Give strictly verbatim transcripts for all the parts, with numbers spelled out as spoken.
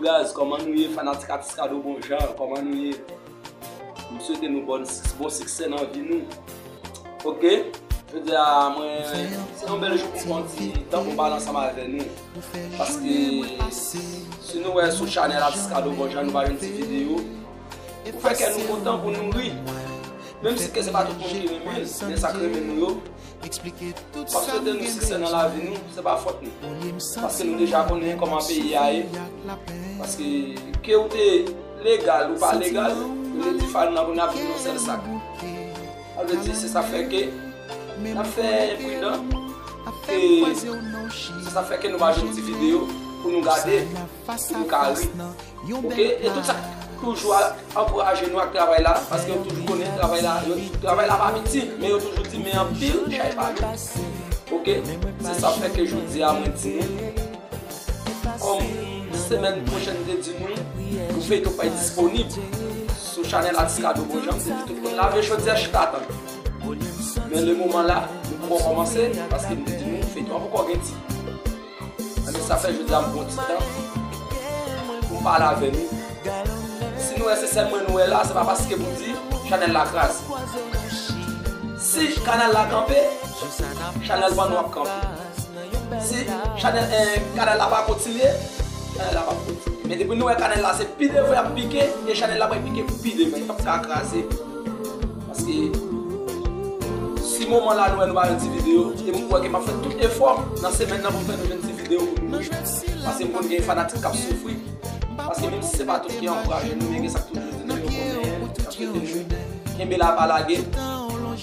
Guys, kòman nou ye, fanatik atis Kado Bonjan? Kòman nou ye? M swete nou bon, bon siksè nan vi nou. Ok? Jodi a, mwen, se yon bèl jou pou m pran ti tan pou m pale ansanm avè nou. Paske, si nou wè sou chanèl atis Kado Bonjan, nou pa jwenn ti videyo. Pou fè kè nou kontan, pou nou ri. Menm si ke se pa tout moun ki renmen l, men sa k renmen nou yo, m ap swete nou siksè nan lavi nou, se pa fòt nou. Paske nou deja konnen kòman peyi a ye. Paske ke ou te legal ou pa legal, yo te di fann nan pou n ap viv nan sèl sak. Sa vle di, se sa fè ke n ap fè enpridan, e se sa fè ke nou pa jwenn ti videyo pou nou gade, pou nou ka ri. Ok? E tout sa k toujou a-, ankouraje nou ak travay la, paske yo toujou konnen travay la, yo, travay la pa piti, men yo toujou di, men anpil, chay pa lou. Ok? Se sa fè ke jodi a, mwen di nou, kòm semèn pwochèn te di nou, pou feyton pral disponib sou chanèl atis Kado Bonjan, m te di tout moun lave chodyè chita tann. Men le moman la, nou poko kòmanse, paske m te di nou, feyton an poko gen tit. Ebyen, sa fè jodi a m pran ti tan pou m pale avè nou. Si nou wè se sèl mwen nou wè la, se pa paske pou di chanèl la kraze. Si kanal la kanpe, chanèl pa nou ap kanpe. Si chanèl, eh, kanal la pa kontinye, chanèl la pa kontinye. Men depi nou wè kanal la se pi devan y ap pike, e chanèl la pral pike pou pi devan, li p ap ka kraze. Paske si moman la nou wè nou pa jwenn ti videyo, e m kwè ke m ap fè tout efò nan semèn nan pou m fè nou jwenn ti videyo pou nou. Paske m konn gen fanatik k ap soufri. Paske menm si se pa tout ki ankouraje nou, men gen sa k toujou di nou yo konbyen, k ap ede nou. Kenbe la, pa lage.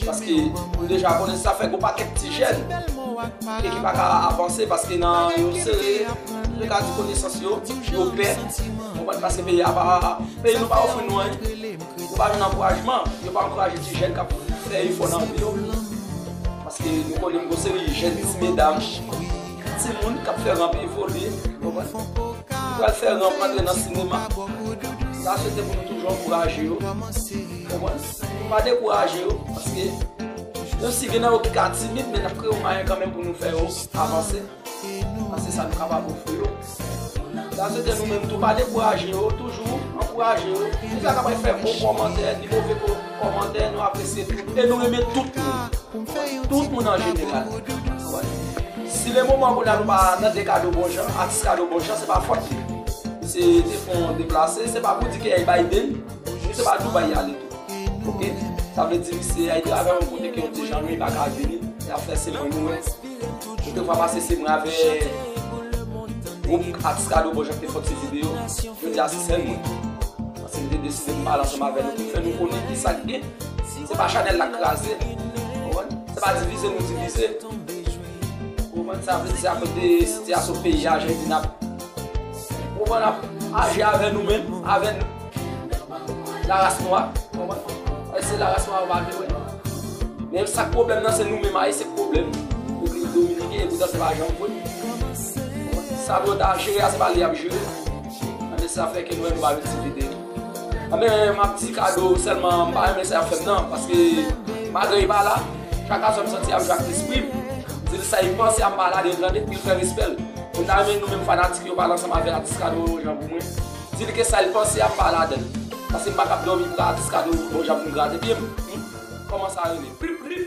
Paske nou deja konnen sa fè gon pakèt ti jèn e ki pa ka avanse paske nan yo sere, yo ka di konesans yo, yo pè. Konprann? Paske peyi a pa, peyi nou pa ofri nou anyen. Yo pa jwenn ankourajman, yo pa ankouraje ti jèn k ap fè efò nan vi yo. Paske nou konnen gon seri jèn ti medam, timoun k ap fè ranp evolye, konprann? Yo pral fè ranp antre nan sinema. Sa swete pou nou toujou ankouraje yo, konprann? Pa dekouraje yo, paske menm si gen nan yo ki ka timid, men n ap kreye yon mwayen kanmenm pou nou fè yo avanse. Paske sa nou kapab ofri yo. Sa swete nou menm tou pa dekouraje yo, toujou ankouraje yo. Ni sa k ap fè bon kòmantè, ni move ko-, kòmantè, nou apresye tout. E nou renmen tout moun. Tout moun an jeneral. Si le moman kounye a nou pa tande Kado Bonjan, atis Kado Bonjan, se pa fòt li. Se te fè yon deplase, se pa pou di ke Biden, se pa Dubai y ale tou. Ok? Sa vle di misye al travay yon kote ke yon ti jan nou pa ka vini, e ap fè se mwen nou wè. Yo te fwa pase se mwen avè gwoup atis Kado Bonjan te fè ti videyo. Jodi a se sèl mwen. Paske m te deside m pale ansanm avè nou pou fè nou konnen kisa k gen. Se pa chanèl la k kraze. Konprann? Se pa divize nou divize. Konprann? Sa vle di se akoz de sitiyasyon peyi a, jan di n ap, konprann, ap aji avè nou menm, avè nou. Laras nwa, konprann? Ay, se laras nwa yo pa vle wè. Men sa k pwoblèm nan, se nou menm Ayisyen k pwoblèm. Repiblik Dominiken, e poutan se pa janm vre. Sa pou yo ta jere a, se pa li y ap jere. Anben, sa fè ke nou menm nou pa vin site de li. Anben, m ap di Kado sèlman, m pa renmen sa y ap fè m nan, paske malgre li pa la, chak aswè m santi y ap jwe ak lespri m. M di l sa li panse a m pa ladan l, tande, pou l fè respè l. Mwen ta renmen nou menm fanatik yo pale ansanm avè atis Kado Bonjan pou mwen. Di l ke sa l panse a m pa ladan l. Paske m pa kab dòmi pou atis Kado Bonjan pou m grate pye m. Hmm? Kòman sa rele? Pri, pri,